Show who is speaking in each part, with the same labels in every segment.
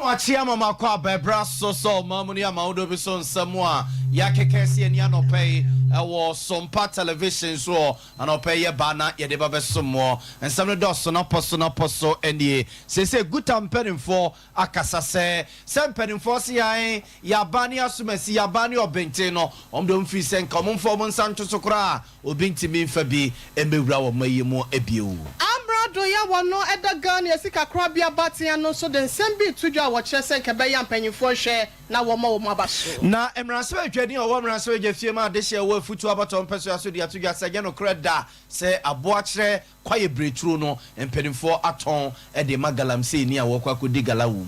Speaker 1: Yɛbɛma mo akye ama mo akɔ abɛbra so sɛ ɔma mu ne amawodo bi so nsɛm a yɛakeka si ani anɔpɛ yi ɛwɔ Sompa Television so. Anɔpɛ yi yɛba na yɛde ba bɛsom moɔ. Nsɛm no dɔso na pɔ so na pɔ so nie. Seesei Guta mpanimfoɔ akasa sɛ mpanimfoɔ se yɛn yɛaba ne asomasi, yɛaba ne ɔbenten no, wɔn de wɔn firi sɛ nka wɔn mfa wɔn nsa nto so koraa, obi ntumi mfa bi mmɛwura wɔn ayi mu bio.
Speaker 2: Amrado yɛ wɔ no ɛda Ghana sika korabea batea no nso de nsɛm bi to dwa a wɔkyerɛ sɛ nka bɛyɛ mpanyinfoɔ nhwɛ na wɔma wɔn aba so.
Speaker 1: Na mmarahyɛbadwani a ɔwɔ mmarahyɛbadwa fie mu adehyɛ ɛwɔ Afutuo abatɔ mpɛsoa so de ato dwa sɛ ɛnyɛ nokorɛ da sɛ Aboakyerɛ kwaeɛ bireturo no mpanimfoɔ atɔn de ma galamsey ni a wɔkɔ akɔdi gala wɔ mu.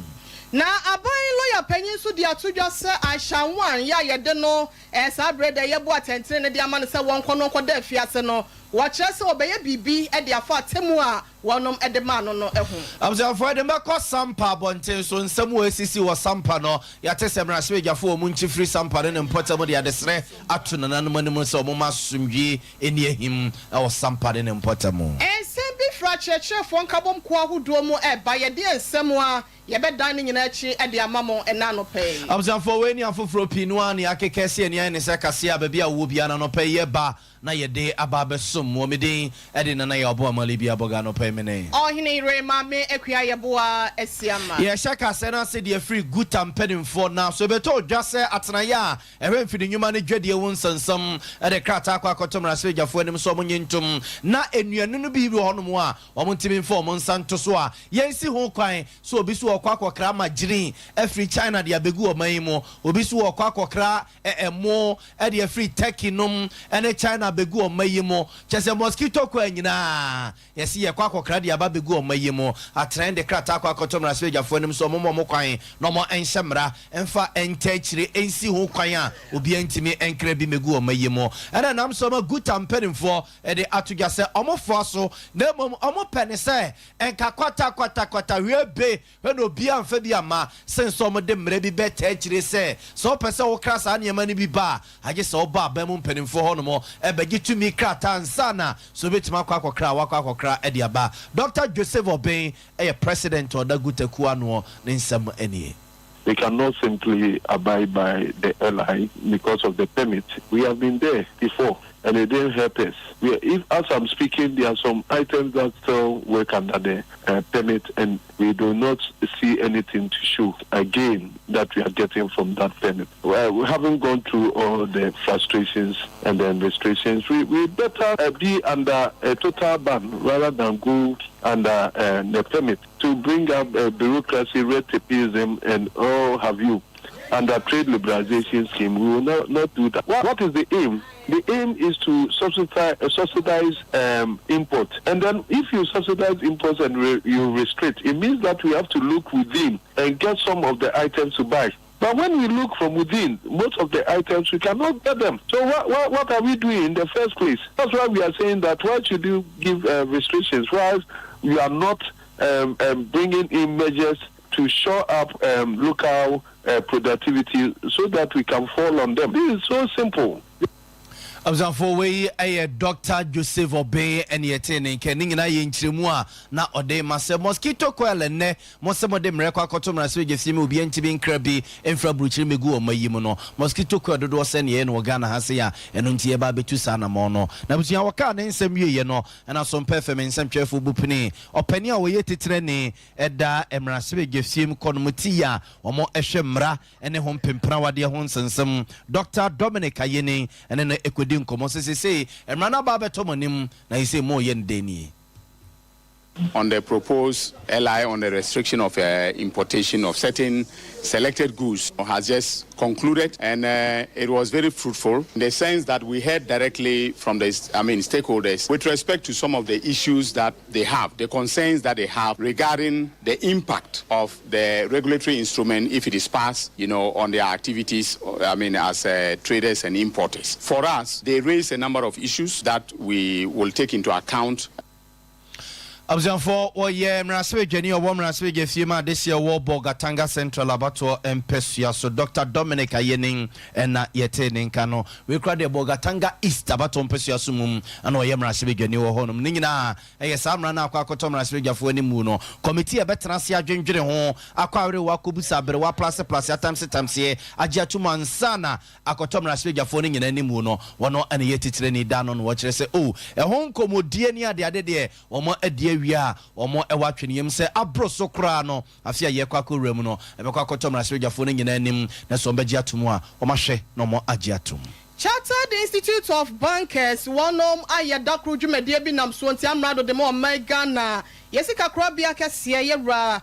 Speaker 2: Na aban lɔya panyin nso de ato dwa sɛ Aisha Huang yɛ a yɛde no saa berɛ da yɛbu atɛntene no de ama no sɛ wɔnkɔ no nkɔda afiase no, wɔkyerɛ sɛ wɔbɛyɛ biribi de afa atemu a wɔnom de maa no ho.
Speaker 1: Abusuafoɔ, yɛde mbɛkɔ Sampa abɔnten so. Nsɛm wɔ esisi wɔ Sampa no, yɛate sɛ mmarahyɛbadwafoɔ wɔ mu nkyi firi Sampa ne ne mpɔtam de adesrɛ ato nananom anim sɛ wɔn ma asomdwie ani ahim ɛwɔ Sampa ne ne mpɔtam.
Speaker 2: Nsɛm bi fira akyerɛkyerɛfoɔ nkabom kuo ahodoɔ mu ɛba. Yɛde nsɛm a yɛbɛdan ne nyinaa akyi de ama mo ɛna anɔpɛ yi.
Speaker 1: Abusuafoɔ, wei ne afoforɔ pii no a ne akeka si ani ayɛ ne sɛ kaseɛ a baabi a wowɔ biara na anɔpɛ yi yɛba na yɛde aba abɛsom wɔ. Me din ɛde Nana yɛ ɔbɔ amale bi abɔga. Anɔpɛ yi me ne
Speaker 2: Ɔhene yere Maame Akua Yɛboa Asiama.
Speaker 1: Yɛhyɛ kasɛ no ase deɛ firi Guta mpanimfoɔ na so ɛbɛtɔ odwa sɛ atenaeɛ a ɛhwɛ mfidi nnwuma no dwadie ho nsɛnsɛm ɛde krataa akɔ akɔtɔ mmarahyɛbadwafoɔ anim sɛ ɔmo nye ntom na nnuane no bi wɔ hɔnom a wɔn ntumi mfa wɔn nsa nto so a yɛnsi ho kwan so. Obi so wɔkɔ akɔkra margarine afiri China de abɛgu ɔman yi mu, obi so wɔkɔ akɔkra ɛmo ɛde afiri Turkey nom ɛne China abɛgu ɔman yi mu. Kyɛ sɛ mosquito coil nyinaa yɛsi yɛkɔ akɔkra de aba bɛgu ɔman yi mu. Atena de krataa akɔ akɔtɔ mmarahyɛbadwafoɔ anim so ɔmo ma ɔmo kwan na ɔmo nhyɛ mmara mfa nta akyire nsi ho kwan a obiara ntumi nkra bi mɛgu ɔman yi mu. Ɛna nam so ɔmo Guta mpanimfoɔ ɛde ato dwa sɛ ɔmo foa so, na mmom ɔmo pɛ ne sɛ nka kwata kwata kwata hwie be ɛna obiara mfa bi ama sen sɛ ɔmo de mmerɛ bi bɛta akyire sɛ wopɛ sɛ wokra saa nneɛma no bi ba a, agye sɛ wobɔ aban mu mpanimfoɔ hɔ nom ɛbɛgye tumi krataa nsa na sɛ wobɛtumi akɔ akɔkra a wakɔ akɔkra ɛde aba. Dr Joseph Obeng ɛyɛ president ɔda Guta kuo anoɔ, ne nsɛm anie.
Speaker 3: They cannot simply abide by the LI because of the permit. We have been there before and it didn't help us. If, as I'm speaking, there are some items that still work under the permit and we do not see anything to show again that we are getting from that permit. Well, we haven't gone through all the frustrations and the restrictions. We better be under a total ban rather than go under the permit to bring up bureaucracy, red tapeism, and all have you. Under trade liberalization scheme, we will not do that. What is the aim? The aim is to subsidize import. And then if you subsidize imports and you restrict, it means that we have to look within and get some of the items to buy. But when we look from within, most of the items, we cannot get them. So what are we doing in the first place? That's why we are saying that why should you give restrictions while you are not bringing in measures to shore up local productivity so that we can fall on them? This is so simple.
Speaker 1: Abusuafoɔ, wei ɛyɛ Dr Joseph Obeng ɛne yɛte ne nkɛ ne nyinaa yɛ nkyerɛmu a na ɔde ma sɛ mosquito coil nnɛ mo sɛ mode mmerɛ kɔ akɔto mmara sɛ bɛgya fie mu, obiara ntumi nkra bi mfira burukyiri mɛgu ɔma yi mu no. Mosquito coil dodoɔ sɛ neɛ ɛyɛ no wɔ Ghana ha se a ɛno nti yɛba abɛtu saa anammɔn no. Na abusua, wɔkaa ne nsɛm wieɛ no, ɛna so mpɛ fam nsɛmtwerɛfoɔ bu pene ɔpani a wɔyɛ titenani ɛda mmarahyɛbadwa fie mu kɔ no mu tii a wɔn ɛhwɛ mmara ne ho mpemprawadeɛ ho nsɛnsɛm, Dr Dominic Ayine, ɛne no ɛkɔdi nkɔmmɔ sɛ sesei mmara no aba abɛtɔ mo anim na yɛsɛ mo yɛ no dɛn nie.
Speaker 4: On the proposed LI on the restriction of importation of certain selected goods has just concluded, and it was very fruitful in the sense that we heard directly from the, I mean, stakeholders with respect to some of the issues that they have, the concerns that they have regarding the impact of the regulatory instrument if it is passed on their activities, I mean, as traders and importers. For us, they raised a number of issues that we will take into account.
Speaker 1: Abusuafoɔ, wɔyɛ mmarahyɛbadwani a ɔwɔ mmarahyɛbadwa fie ma adehyeɛ wɔ Bolgatanga Central abatoɔ mpasua so, Dɔkta Dominic Ayening na yɛtee ne nka no. Wei koraa deɛ Bolgatanga East abatoɔ mpasua so mmom na ɔyɛ mmarahyɛbadwani wɔ hɔnom. Ne nyinaa ɛyɛ saa mmara no a akɔ akɔtɔ mmarahyɛbadwafoɔ anim mu no, kɔmitii a ɛbɛtena ase adwendwene ho, akɔ awerewa akɔbisa aberewa aplaseplase atamsetamseɛ agye atom ansa na akɔtɔ mmarahyɛbadwafoɔ no nyinaa anim no, wɔn na ɛyɛ titenani da no na wɔkyerɛ sɛ oh, ɛho nkɔmmɔdie ne adeade deɛ wɔn adi awie a wɔn wɔ atweneɛm sɛ aboro so koraa no afe a yɛrekɔ akɔwura mu no ɛbɛkɔ akɔtɔ mmarahyɛbadwafoɔ no nyinaa anim na sɛ wɔbɛgye atom a wɔahwɛ na wɔagye atom.
Speaker 2: Chartered Institute of Bankers wɔnom ayɛ dakoro dwumadie bi nam soɔ nti amrado de ma ɔman Ghana yɛ sika korabea kɛseɛ yɛwura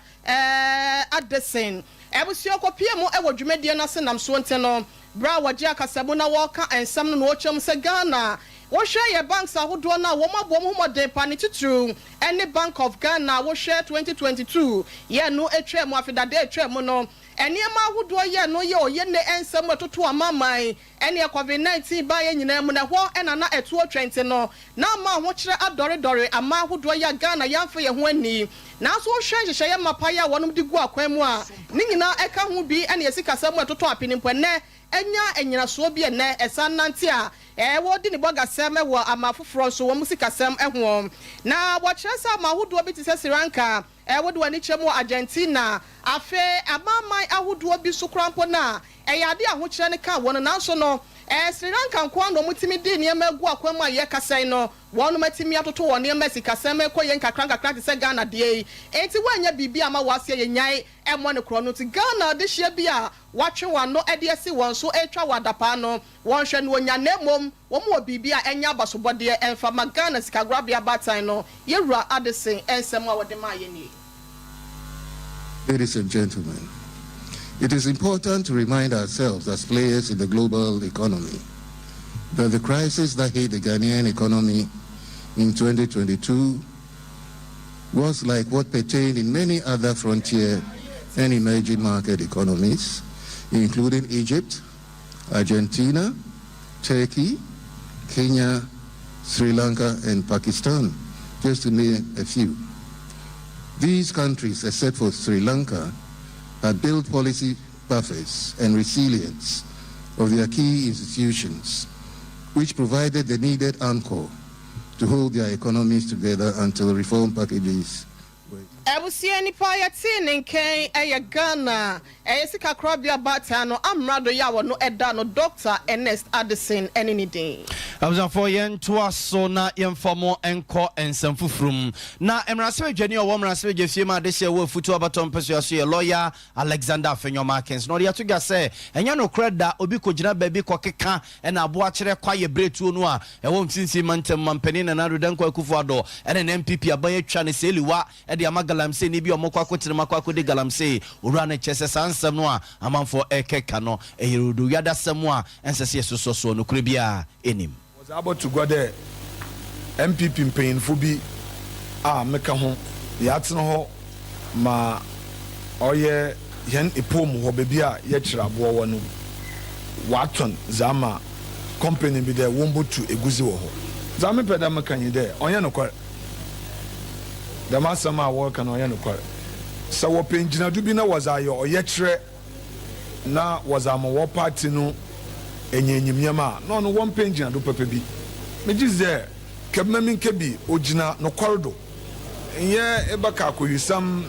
Speaker 2: Addison abusua kɔpie mu wɔ dwumadie no ase nam soɔ nti no berɛ a wɔgye akasamu na wɔreka nsɛm no na wɔkyerɛ mu sɛ Ghana wohwɛ yɛ banks ahodoɔ no a wɔn abɔ wɔn ho mmɔden pa ne titiriw ne Bank of Ghana. Wohwɛ 2022 yɛ no atwa mu, afidade atwa mu no, nneɛma ahodoɔ yɛ no yɛ ɔyɛ ne nsɛm ɛtoto amaman ɛne COVID-19 baeɛ nyinaa mu na ɛhɔ ɛna na ɛtoɔ twɛnti no na ama ahokyerɛ adɔredɔre ama ahodoɔ yɛ Ghana yɛamfa yɛn ho ani. Nanso wohwɛ nhyehyɛeɛ mapa yi a wɔnom de gu akwan mu a, ne nyinaa ɛka ho bi ɛne yɛ sikasɛm mu ɛtotɔ apene mpo ɛnɛ ɛnya anyinasoɔ bi ɛnɛ ɛsan nante a ɛwɔ di ne bɔgasɛm ɛwɔ ama foforɔ nso wɔn sikasɛm ɛho. Na wɔkyerɛ sɛ ama ahodoɔ bi te sɛ Sri Lanka, ɛwɔ de wɔn ani kyerɛ mu wɔ Argentina, afei amaaman ahodoɔ bi so koraa mpo na ɛyɛ ade ahokyerɛ no ka wɔn. Nanso no Sri Lanka nko ara na wɔn tumi di nneɛma agu akwan mu a yɛkasa yi no, wɔn atumi atoto wɔn nneɛma sikasɛm ɛkɔ yɛn nkakra nkakra te sɛ Ghana deɛ yi. Enti wɔanya biribi ama wɔaseɛ yɛ nyae ɛmmɔ ne korɔ no nti Ghana adehyeɛ bi a wɔatwe wɔn ano de asi wɔn so atwa wɔ adapaa no, wɔnhwɛ no onya, na mmom wɔn wɔ biribi a ɛnyɛ abasobɔdeɛ ɛmfa ma Ghana sikakorabea baatan no. Yɛwura Addison nsɛm a wɔde maa yɛn nie.
Speaker 5: Ladies and gentlemen, it is important to remind ourselves as players in the global economy that the crisis that hit the Ghanaian economy in 2022 was like what pertained in many other frontier and emerging market economies, including Egypt, Argentina, Turkey, Kenya, Sri Lanka, and Pakistan, just to name a few. These countries, except for Sri Lanka, had built policy buffers and resilience of their key institutions, which provided the needed anchor to hold their economies together until reform packages were
Speaker 2: Abusua, nipa yɛtee ne nkɛn ɛyɛ Ghana ɛyɛ sika korabea baatan no amrado yɛ a wɔno ɛda no, Dr Ernest Addison ɛne ne din.
Speaker 1: Abusuafoɔ, yɛntoa so na yɛmfa mo nkɔ nsɛm foforɔ mu. Na mmarahyɛbadwani a ɔwɔ mmarahyɛbadwa fie mu adehyɛ ɛwɔ Afutu abatɔ mpɛsoa so yɛ lawyer Alexander Afenyo Markins na ɔde ato dwa sɛ ɛnyɛ nokorɛ da obi kɔgyina baabi kɔkeka ɛna aboakyerɛ kwaeɛ berɛtuo no a ɛwɔ Mfimfini Mantam mampanin Nana Addo Dankwa Akufo Addo ɛne ne NPP aban atwa ne sɛliwa ɛde ama galamsey ne bi a ɔmɔkɔ akɔtena mu akɔ akɔdi galamsey. Owura no kyerɛ sɛ saa nsɛm no a amanfoɔ ɛkeka no ɛyɛ rodo wiadasɛm a ɛnsɛ sɛ yɛsosɔ soɔ, nokorɛ biara ɛnim.
Speaker 6: Wɔdze abɔto gua dɛ NPP mpanyimfo bi a meka ho yɛatsena hɔ ma ɔyɛ hɛn epuow mu hɔ beebi a yɛkyer abowa wɔ no, wɔatɔn dze ama company bi dɛ wombotu egudze wɔ hɔ. Dza mepɛ dɛ meka nye dɛ ɔnnyɛ nokwar. Dɛm asɛm a wɔreka no ɔnnyɛ nokwar. Sɛ wɔpɛ ngyinado bi na wɔdze ayɛ ɔyɛkyerɛ na wɔdze ama wɔ party no enya enyimnyam a, na ɔno wɔmmpɛ ngyinado papa bi. Megye dzi dɛ kɛbema mi nkebi ogyina nokwar do, nnyɛ ebɛka akɔhwisɛm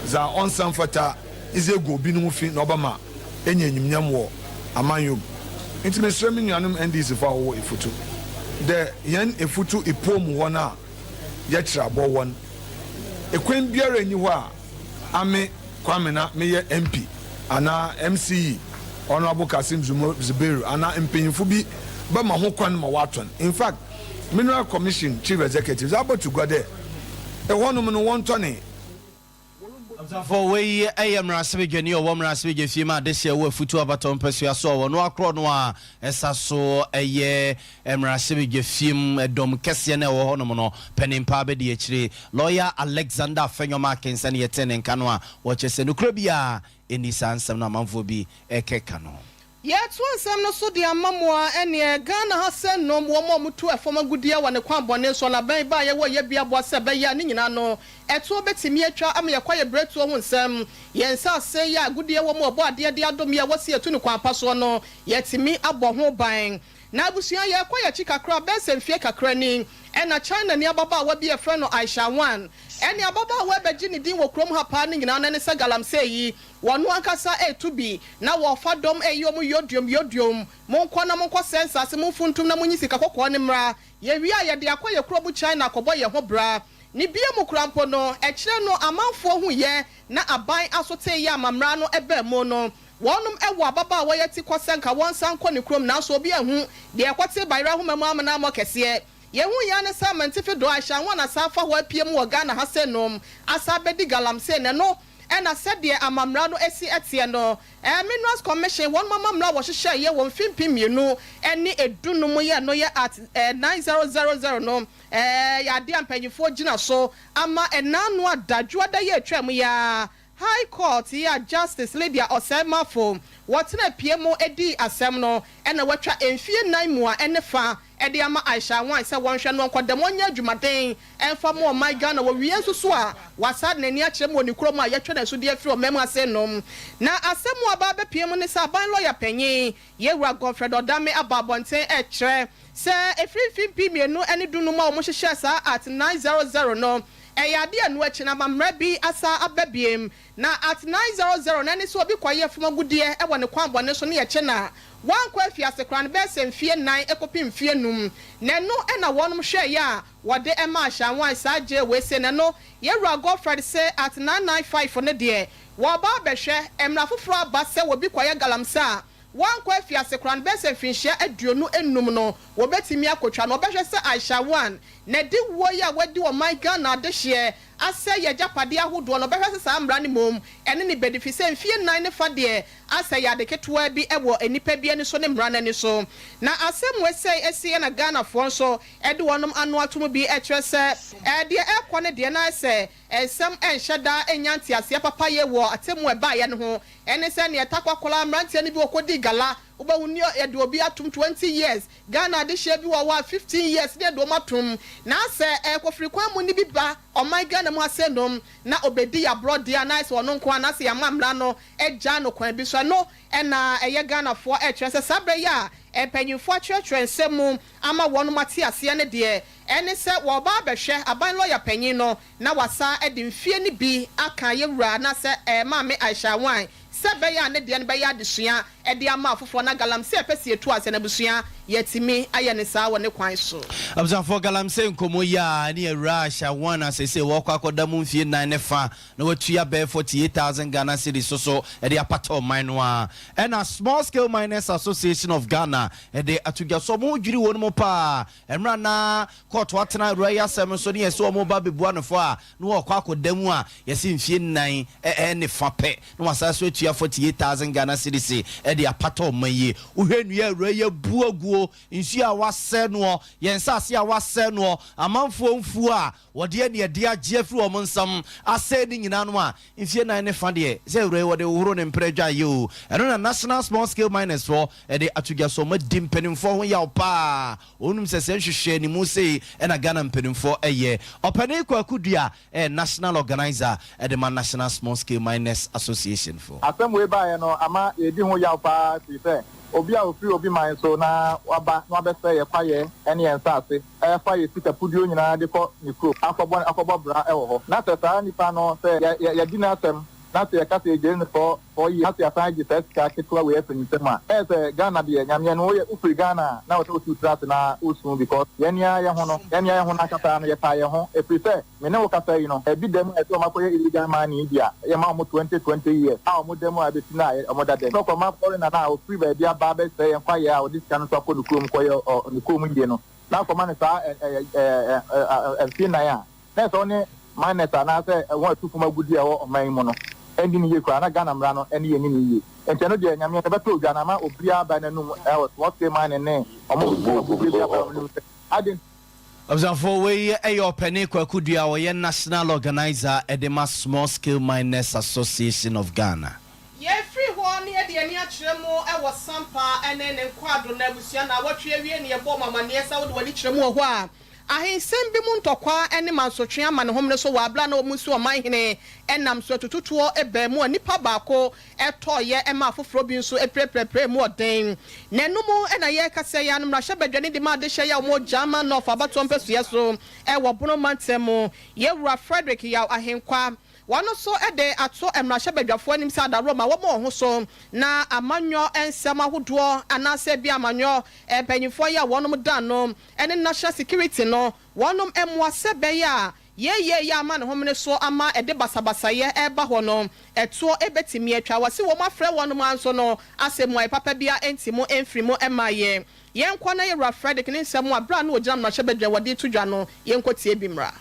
Speaker 6: dza ɔnnsɛ mmfata edze egu obi no ho fi na ɔbɛma enya enyimnyam wɔ amanyɔ mu. Ntsi meserɛ me nuanom NDC fo a wɔwɔ Efutu dɛ hɛn Efutu epuow mu hɔ no a yɛkyerɛ abɔ hɔn, kwan biara nnyi hɔ a ame Kwame na meyɛ MP anaa MCE Honourable Kassim Zubairu anaa mpanyimfo bi bɛma ho kwan ma wɔatɔn. In fact, Mineral Commission Chief Executive dze abɔto gua dɛ ehɔnom no wɔnntɔnee.
Speaker 1: Abusuafoɔ, wei yɛ mmarahyɛbadwani a ɔwɔ mmarahyɛbadwa fie ma adehyeɛ wɔ Afutuo abatɔ mpasua so a ɔno akorɔ no a ɛsa so yɛ mmarahyɛbadwa fie mu ɛdɔm kɛseɛ no a ɛwɔ hɔnom no panin paa bɛdi akyire, Lawyer Alexander Afenyo Markin, sɛne yɛte ne nka no a wɔkyerɛ sɛ nokorɛ biara ɛnni saa nsɛm no amanfoɔ bi ɛkeka no.
Speaker 2: Yɛretoa nsɛm no so de ama mo a, ɛneɛ Ghana ha sɛ nom wɔn a wɔtu ɛfam agudeɛ wɔ ne kwan bɔne soɔ no abɛn ba a yɛwɔ yɛ bi aboa sɛ ɛbɛyɛ a ne nyinaa no ɛtoɔ bɛtumi atwa ama yɛkɔ ayɛ berɛtuo ho nsɛm. Yɛn nsase yi a agudeɛ wɔ mu a Ɔbɔadeɛ de adom yɛ a wɔsi yɛtu no kwan pa soɔ no yɛatumi abɔ ho ban. Na abusua yɛrekɔ yɛn akyi kakra bɛyɛ sɛ mfeɛ kakra ni ɛna China ni ababaawa bi a yɛfrɛ no Aisha Wan ɛne ababaawa ɛbɛgye ne din wɔ kurom ha paa ne nyinaa no ɛne sɛ galamsey yi Wɔn ankasa retu bi, na wɔrefa dɔm reyi wɔn yodiom yodiom. Monkɔ na monkɔsɛe nsase, momfuntum na monyi sika kɔkɔɔ no mmra. Yɛwie a, yɛde akɔ yɛn kurom China akɔbɔ yɛn ho bra. Ne bie mu koraa mpo no, akyire no amanfoɔ huiɛ na aban asoteeɛ a amammara no baa mu no, wɔnom wɔ ababaawa yi atikɔ sɛ nka wɔnsan nkɔ ne kurom, nanso obi anhu deɛ ɛkɔtee bayerɛ ahoma mu amena ammɔ kɛseɛ. Yɛhu yɛn ne sɛ Amantifi dɔ a Hyɛnwa na san fa hɔ apue mu wɔ Ghana ha sɛ nom asan abɛdi galamsey na ɛno na sɛdeɛ amammra no si teɛ no Minerals Commission wɔnom amammra a wɔhyehyɛeɛ wɔ mfe 2015 yɛ no yɛ Act 9000 no yɛ adeɛ a mpanyinfoɔ gyina so ama ɛnaano adadwoada yi a atwam yi ara High Court yi a Justice Lydia Osei Marfo wɔtena pie mu dii asɛm no na watwa mfie nnan mua ne fa de ama Aisha Anwan sɛ wɔnhwɛ no nkɔda mu ɔnyɛ adwumaden mfa mmoa ɔman Ghana wɔ wie nso so a wasan de n'ani akyerɛ mu wɔ ne kurom a yɛatwa no asu de afiri ɔman mu ase no. Na asɛm a aba abɛpue mu ne sɛ aban lɔya panyin Yɛwura Godfred Odame aba abɔnten rekyerɛ sɛ ɛfiri mfe 2015 a wɔhyehyɛɛ saa Act 900 no Ɛyɛ ade a ɛno akyi no amammrɛ bi asan aba biem. Na Act 900 no ɛne sɛ obi kɔyɛ fam agudeɛ wɔ ne kwan bɔne so ne ɛkyɛ no a wankɔ afiase koraa no bɛyɛ sɛ mfeɛ nnan kɔpem mfeɛ num. Na ɛno na wɔnom hwɛeɛ a wɔde maa Shanwai saa jail wei sei. Na ɛno Yɛwura Godfred se Act 995 no deɛ wɔreba abɛhwɛ, mmara foforɔ aba sɛ obi kɔyɛ galamsey a wankɔ afiase koraa no bɛyɛ sɛ mfinhyia 25 no wɔbɛtumi akɔtwa no. Wɔbɛhwɛ sɛ Aisha Wan Na di wuo yi a wadi ɔman Ghana adehyeɛ asɛe yɛn agyapadeɛ ahodoɔ no, ɔbɛhwɛ sɛ saa mmara no mmom ɛne no bɛdi firi sɛ mfie nnan ne fa deɛ asɛe yɛ ade ketewa bi wɔ nnipa bi ani so ne mmara no ani so. Na asɛm wei sɛe asi ɛna Ghanafoɔ nso de wɔnom ano ato mu bi kyerɛ sɛ deɛ ɛrekɔ no deɛ na ayɛ sɛ nsɛm nhyɛ da nnya nteaseɛ papa yie wɔ atemmuo a ɛbaeɛ no ho ɛne sɛ neɛ Takwakɔla mmeranteɛ no bi wɔkɔdii gala wobɛhu ne yɛde obi atom 20 years Ghana adehyeɛ bi wɔ hɔ a 15 years ne yɛde wɔn atom na sɛ kofiri kwan mu ni bi ba ɔman Ghana mu ha sɛ nom na ɔbɛdi yaborɔ deɛ a na ayɛ sɛ ɔno nko ara na sɛ yɛama mmara no agyaa no kwan bi so ɛno na ɛyɛ Ghanafoɔ ɛkyerɛ sɛ saa berɛ yi a mpanyinfoɔ akyerɛkyerɛ nsɛm mu ama wɔnom ate aseɛ no deɛ ɛne sɛ wɔreba abɛhwɛ aban lɔya panyin no na wasa de mfie no bi aka yɛwura anaasɛ maame Aisha Awan Sɛ ɛbɛyɛ a ne deɛ no bɛyɛ adesua de ama afoforɔ na galamsey a ɛpɛ sɛ yɛtu ase no abusua yɛatumi ayɛ no saa wɔ ne kwan so.
Speaker 1: Abusuafoɔ, galamsey nkɔmmɔ yi a ɛne awuraa Shawan a seesei wɔrekɔ akɔda mu mfie nnan ne fa na watua bɛyɛ 48,000 Ghana cedis so so de apata ɔman no ara ɛna Small Scale Miners Association of Ghana de ato dwa so wɔn ho dwiri wɔn mu paa mmerɛ a na kɔɔto atena awuraa yi asɛm so ne yɛsɛ wɔn reba abɛbua no fɔ a na wɔrekɔ akɔda mu a yɛse mfie nnan ne fa pɛ na wasan so atua 48,000 Ghana cedis de apata ɔman yi. Wohwɛ nnua a awuraa yi abu aguo, nsuo a wasɛe noɔ, yɛn nsase a wasɛe noɔ, amanfoɔ mfuo a wɔde aniɛdeɛ agye afiri wɔn nsam asɛe ne nyinaa no a, mfie nnan ne fa deɛ sɛ awuraa yi wɔde hohoro ne mprɛ dwaeɛ o. Ɛno na National Small Scale Miners foɔ de ato dwa so. Wɔadi mpanimfoɔ ho yaw paa. Wɔnim sɛ sɛ nhwehwɛanimu sei na Ghana mpanimfoɔ yɛ. Ɔpanin Kwaku Duah yɛ National Organiser de ma National Small Scale Miners Association foɔ.
Speaker 7: Asɛm wei baeɛ no ama yɛredi ho yaw pa ara firi sɛ obi a ɔfiri obi man so na waba na wabɛsɛe yɛn kwaeɛ ne yɛn nsase, ɛfa yɛn sika puduo nyinaa de kɔ ne kurom akɔbɔ akɔbɔ bra wɔ hɔ. Na sɛ saa nipa no sɛ yɛ yɛdi n'asɛm na sɛ yɛka sɛ yɛgyere no fɔ four years na sɛ yɛasan agye saa sika ketewa wei afiri ne nsam a, ɛyɛ sɛ Ghana deɛ Nyameɛ no woyɛ wofiri Ghana a na ɛwɔ sɛ wotu wo tiri ase na wosu because yɛn ara yɛn ho no yɛn ara yɛn ho no ankasa no yɛtaa yɛn ho ɛfiri sɛ me ne wo kasa yi no ɛbi da mu a ɛsɛ wɔn akɔyɛ illegal mining yi bi a yɛma wɔn 20 20 years a wɔn da mu a ɛbɛsi no a wɔn da dɛm sɛ ɔkɔma foreigner no a ɔfiri baabi aba abɛsɛe yɛn kwaeɛ a ɔde sika no nso akɔ ne kurom kɔyɛ ɔ ne kurom yie no na akɔma no saa ɛ ɛ ɛ ɛ mfie nnan a Na sɛ ɔne miners anaasɛ wɔn a ɛtu fam agudeɛ a ɛwɔ ɔman yi mu no nni no yie koraa na Ghana mmara no ne yɛn nni no yie. Nti ɛno deɛ Nyame ɛbɛtɔ odwa no ama obiara aba n'anum ɛwɔ small scale mining ne wɔn a wɔtu fam agudeɛ bi aba wɔn anim sɛ adɛn
Speaker 1: Abusuafoɔ, wei yɛ Ɔpanin Kwaku Duah a ɔyɛ National Organiser de ma Small Scale Miners Association of Ghana.
Speaker 2: Yɛfiri hɔ no yɛde. Yɛde yɛn ani akyerɛ mu wɔ Sampa ne ne nkwaado no abusua naawɔtwe awie ne yɛbɔɔ mo amanneɛ sɛ wode w'ani kyerɛ mu wɔ hɔ a, ahensɛm bi mu ntɔkwa ne mansotwe ama ne homene so wɔ abere a na wɔn nsi ɔmanhene nam so atututoɔ baa mu a nipa baako tɔeɛ ma afoforɔ bi nso pirapirapira mu ɔden. Na ɛno mu na yɛrekasa yi ara no mmarahyɛbadwani de ma adehyɛ yi a wɔwɔ German North abatoɔ mpɛsoɛ so wɔ Bono mantam mu, Yɛwura Frederick Yaw Ahenkwa. Wɔn nso de ato mmarahyɛbadwafoɔ anim sɛ adaworoma wɔmmɔ wɔn ho so na amanyɔ nsɛm ahodoɔ anaasɛ ebia amanyɔ mpanyinfoɔ yi a wɔnom da ano ne National Security no wɔnom mmoa sɛ ɛbɛyɛ a yei yei ama ne homene so ama ɛde basabasayɛ reba hɔ no ɛtoɔ bɛtumi atwa. Wɔse wɔn afrɛ wɔnom ara nso no asɛ mmuaeɛ papa biara nti mu mfiri mu mmaeɛ. Yɛnkɔ na yɛwura Fredrick ne nsɛm a berɛ a na ɔgyina mmarahyɛbadwa wɔde reto dwa no yɛnkɔ tie bi mmra.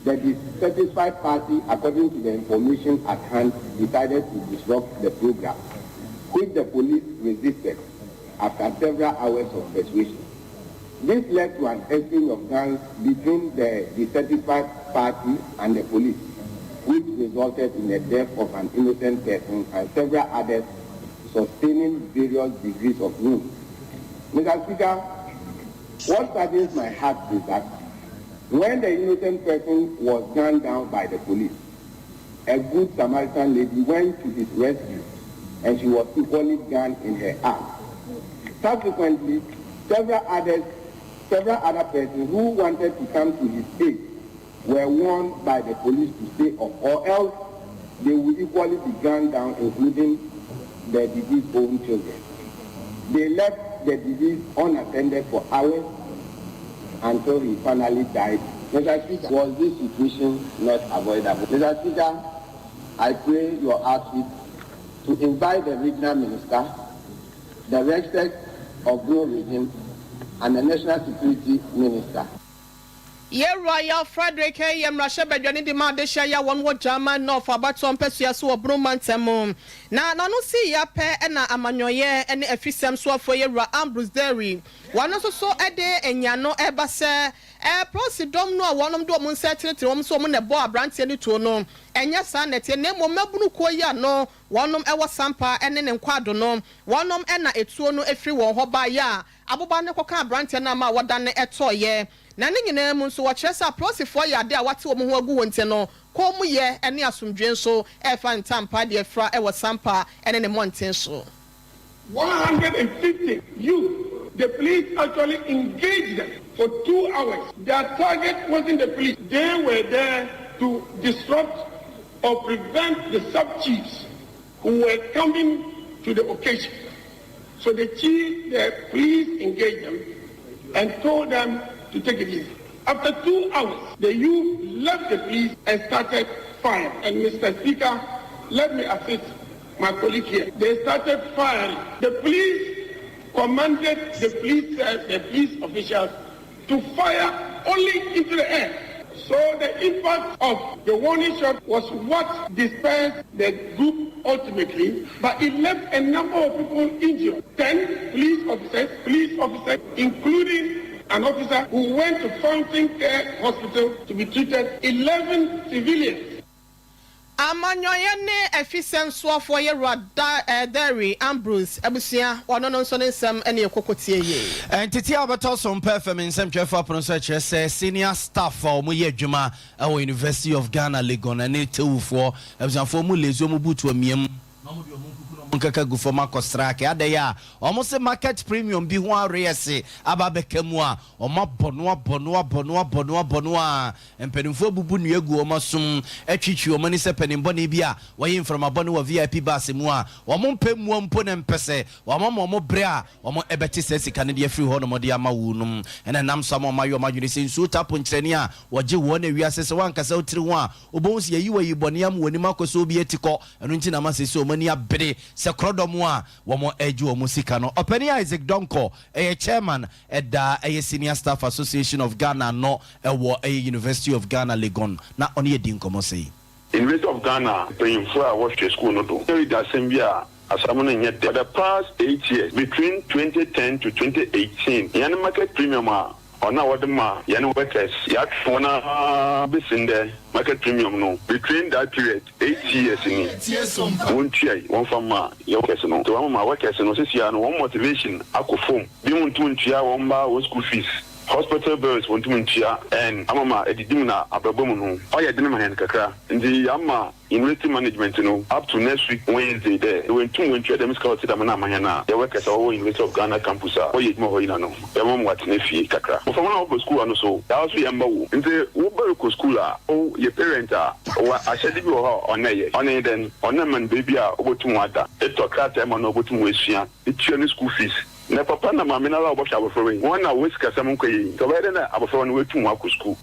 Speaker 8: The dissatisfied party, according to the information at hand, decided to disrupt the program, which the police resisted after several hours of persuasion. This led to an exchange of guns between the dissatisfied party and the police, which resulted in the death of an innocent person and several others sustaining various degrees of wounds. Mr. Speaker, what saddens my heart is that when the innocent person was gunned down by the police, a good Samaritan lady went to his rescue and she was equally gunned in her arm. Subsequently, several other persons who wanted to come to his aid were warned by the police to stay off, or else they would equally be gunned down, including the deceased's own children. They left the deceased unattended for hours until he finally died. Mr. Speaker, was this situation not avoidable? Mr. Speaker, I pray your outfit to invite the regional minister, the rector of Bono region, and the national security minister.
Speaker 2: Yɛwura Yaw Frederick yɛ mmarahyɛbadwani de ma adehyɛ yɛ wɔn wɔ German North abatoɔ mpɛsua so wɔ Bono mantam mu. Na n'ano si yɛ apɛ ɛna amanyɔyɛ ne afisɛm soafoɔ yɛwura Ambrose Dery wɔn nso so de nyano ɛba sɛ polisi dɔm no a wɔnom de wɔn nsa tenetene wɔn so wɔn na ɛbɔ aberanteɛ no tuo no, ɛnyɛ saa nɛteɛ, na mmom mmabunu kuo yi ano wɔnom ɛwɔ Sampa ne ne nkwaado no, wɔnom ɛna etuo no efiri wɔn hɔ baayɛ a aboba no kɔka aberanteɛ no ama a wɔda ne ɛtɔɔyɛ. Na ne nyinaa mu nso wɔkyerɛ sɛ apolisifoɔ yɛ ade a wate wɔn ho agu wɔn ti no kɔn mu yɛ ne asomdwe nso ɛrefa ntampa deɛ fra ɛwɔ Sampa ne ne mmɔnten so.
Speaker 9: 150 youth. The police actually engaged them for 2 hours. Their target wasn't the police. They were there to disrupt or prevent the sub-chiefs who were coming to the occasion. So the chief, the police engaged them and told them to take it easy. After 2 hours, the youth left the police and started firing. And Mr. Speaker, let me assist my colleague here. They started firing. The police commanded the police officials to fire only into the air. So the impact of the warning shot was what dispersed the group ultimately, but it left a number of people injured. 10 police officers, including an officer who went to Fountain Care Hospital to be treated, 11 civilians.
Speaker 2: Amanyɔyɛ ne afisɛm soafoɔ yɛwura Dery Ambrose, abusua, ɔno no nso ne nsɛm ne ɛkɔkɔ yie.
Speaker 1: Ntete a wɔbɛtɔ so mpɛ fam nsɛmtwerɛfoɔ apono so kyerɛ sɛ senior staff a wɔyɛ adwuma ɛwɔ University of Ghana Legon ne tewufoɔ abusuafoɔ mu lezu mu butu amiam na wɔde wɔn nkuku na wɔn nkaka gu fam akɔ strike adɛyɛ a wɔn sɛ market premium bi ho arrears aba abɛka mu a wɔn abɔ no abɔ no abɔ no abɔ no abɔ no a mpanimfoɔ bubu nnua gu wɔn asom atwitwi wɔn ani sɛ mpanimбɔne bi a wɔyɛ mframabɔne wɔ VIP bus mu a wɔn mpɛ mua mpo ne mpɛ sɛ wɔn ama wɔn brɛ a wɔn ɛbɛte sɛ sika no de afiri hɔ nom de ama wo nom. Ɛna nam so ama wɔn ayɛ wɔn adwene sɛ nsuo tapo nkyerɛni a wɔgye wɔn na ewiase sɛ wɔankasa wotiri ho a wobɛhu sɛ yɛyi wɔ yi bɔne ama wɔn anim akɔ sɛ obi ati kɔ. Ɛno nti na ama sɛ sɛ wɔn ani abere sɛ korɔdɔm a wɔn agye wɔn sika no. Ɔpanin Isaac Donko ɛyɛ chairman ɛda ɛyɛ Senior Staff Association of Ghana no ɛwɔ ɛyɛ University of Ghana Legon na ɔne yɛ di nkɔmmɔ sɛ yi.
Speaker 10: University of Ghana mpanyinfoɔ a wɔhwɛ school no do ɛredi asɛm bi a asɛm no nyɛ dɛ. For the past 8 years, between 2010 to 2018, yɛn market premium a Ɔno a wɔdze ma hɛn workers, yɛatwe hɔn ara besi ndɛ, market premium no, between that period, 8 years ni, wonntuae, wɔmmfa mma yɛ workers no. Ntsi wɔama workers no, sesei no hɔn motivation akɔ famu. Binom nntum nntua hɔn mba hɔn school fees, hospital bills wonntum nntua, and ama ma edidi mu na abrabɔ mu no, ɔyɛ den ma hɛn kakra. Ntsi yɛama university management no up to next week Wednesday dɛ wonntum wonntua dɛm sika a ɔtse dɛm no amma hɛn a, yɛ workers a wɔwɔ University of Ghana campus a wɔyɛ edwuma hɔ nyina no, yɛbɛma ma wɔatsena fie kakra. Mboframba no a wɔba skuul no so, yɛara so yɛmba wo. Ntsi wo ba rokɔ skuul a, wo yɛ parent a, ɔwɔ ahyɛdze bi wɔ hɔ a ɔnna yɛ. Ɔno nye dɛn? Ɔnna ma no beebi a obotum ɔada, etɔ krataa ma no a obotum oesua, etua no school fees. Na papa na maame no ara a wɔbɔhwɛ abofraba yi, hɔn na hɔn sikasɛm nnkɔ yie, ntsi ɔbɛyɛ dɛn na abofraba no oetum ɔakɔ skuul?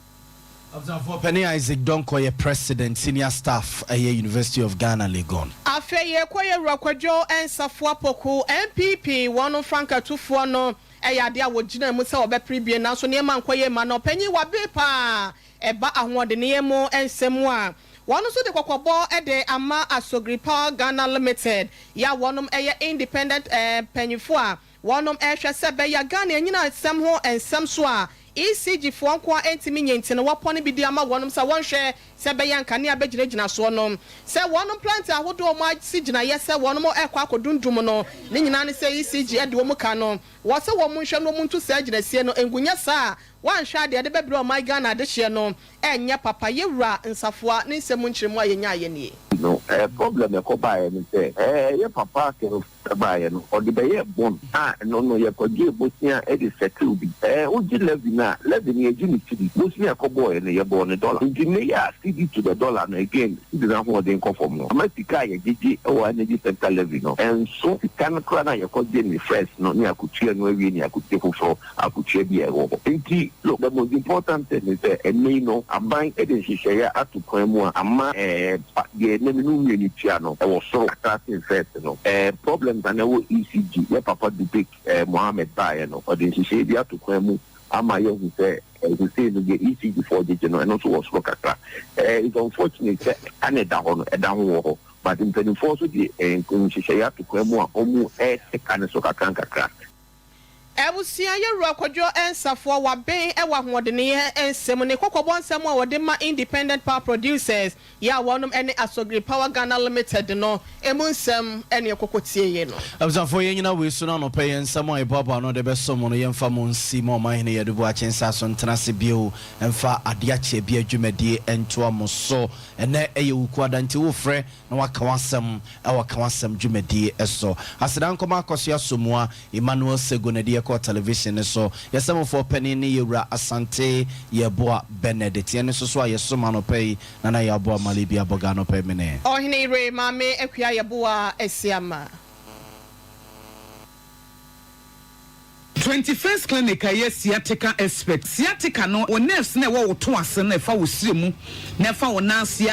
Speaker 1: Abusuafoɔ panin Isaac Donkor yɛ President, Senior Staff ɛyɛ University of Ghana, Legon.
Speaker 2: Afei yɛkɔ yɛwura Kwadwo Nsafoa Poku, NPP wɔn frankatufoɔ no ɛyɛ adeɛ a wɔgyina mu sɛ wɔbɛpere bie, nanso nneɛma nkɔ yie ma no. Ɔpanyin wabe paa ɛba ahoɔdenneɛ mu nsɛm a wɔn nso de kɔkɔbɔ de ama Asogiri Power Ghana Limited yɛ a wɔn ɛyɛ independent mpanyinfoɔ a wɔn ɛrehwɛ sɛ bɛyɛ Ghana anyina nsɛm ho nsɛm so a ECG foɔ nko a ntumi nye, nti no wɔpɔ no bi di ama wɔn sɛ wɔnhwɛ sɛ bɛyɛ nkanea bɛgyinagyina soɔ no sɛ wɔn plant ahodoɔ wɔn asi gyinaeɛ sɛ wɔn ɛkɔ akɔdundum no ne nyinaa ne sɛ ECG ɛde wɔn ka no wɔ sɛ wɔn nhwɛ no wɔn nto saa gyinasie no ngunyɛ saa wɔanhwɛ adeɛ de bɛbrɛ ɔman Ghana adehyeɛ no ɛnyɛ papa. Yɛwura Nsafoa ne nsɛm nkyerɛmu a yɛnya ayɛ nie.
Speaker 8: No problem ɛkɔ baeɛ no sɛ ɛyɛ papa kɛnɛ baeɛ no, ɔde bɛyɛ bond a ɛno no yɛkɔgye bosia ɛde settle bi. Wogye levy no a, levy no yɛgye ne cedi, bosia ɛkɔbɔɔɛ no yɛbɔɔ ne dollar, nti ne yɛ a cedi to the dollar no again, cedi no ahoɔden kɔ fam no ama sika a yɛgyegye ɛwɔ energy sector levy no ɛnso sika no koraa no a yɛkɔgye ne first no ne akotua no awie ne akotua foforɔ akotua bi a ɛwɔ hɔ. Nti look, the most important thing is sɛ ɛnɛ yi no aban de nhyehyɛeɛ ato kwan mu a ama deɛ ɛnɛ no mmienu tua no ɛwɔ soro kakra sen first no. Problems a na ɛwɔ ECG, yɛ papa Dubik Mohammed baeɛ no, ɔde nhyehyɛeɛ bi ato kwan mu ama yɛhu sɛ ɛsesei no deɛ ECG foɔ gyegye no, ɛno nso wɔ soro kakra. It's unfortunate sɛ ɛka ne da hɔ no ɛda ho wɔ hɔ, but mpanimfoɔ nso de nhyehyɛeɛ ato kwan mu a ɔmu ɛte ka ne so kakra nkakra.
Speaker 2: Abusua, yɛwura Kwadwo Nsafoɔ wabɛn wɔ ahoɔdenneɛ nsɛm ne kɔkɔbɔ nsɛm a wɔde ma Independent Power Producers yɛ a wɔnom ne Asogiri Power Ghana Limited no emu nsɛm ne ɛkɔkɔ tie yɛ no.
Speaker 1: Abusuafoɔ, yɛn nyina wei so no anɔpɛ yɛn nsɛm a yɛboaboa no de bɛsɔ mu no, yɛmfa mo nsi ma ɔmanhene yɛde bu akyensa so ntena ase bio mfa adeɛ akyɛ bi adwumadie ntoa mo so. Ɛnɛ ɛyɛ Wukuada, nti wofrɛ na waka w'asɛm ɛwɔ Ka W'asɛm dwumadie ɛso. Aseda nkɔmɔ akɔso asomua Emmanuel Sego na ɛde yɛkɔɔ television ne so. Yɛsɛmofoɔ panin ne yɛwura Asante Yɛboa Benedict. Yɛne nso so a yɛsom anɔpɛ yi nana yɛaboa Mali bi abɔga anɔpɛ mene.
Speaker 2: Ɔhene yere Maame Akua Yɛboa Asiama.
Speaker 11: 21st Clinic a ɛyɛ sciatica expert. Sciatica no, wo nerves na ɛwɔ wo to ase no, ɛfa wo sire mu na ɛfa wo nan ase.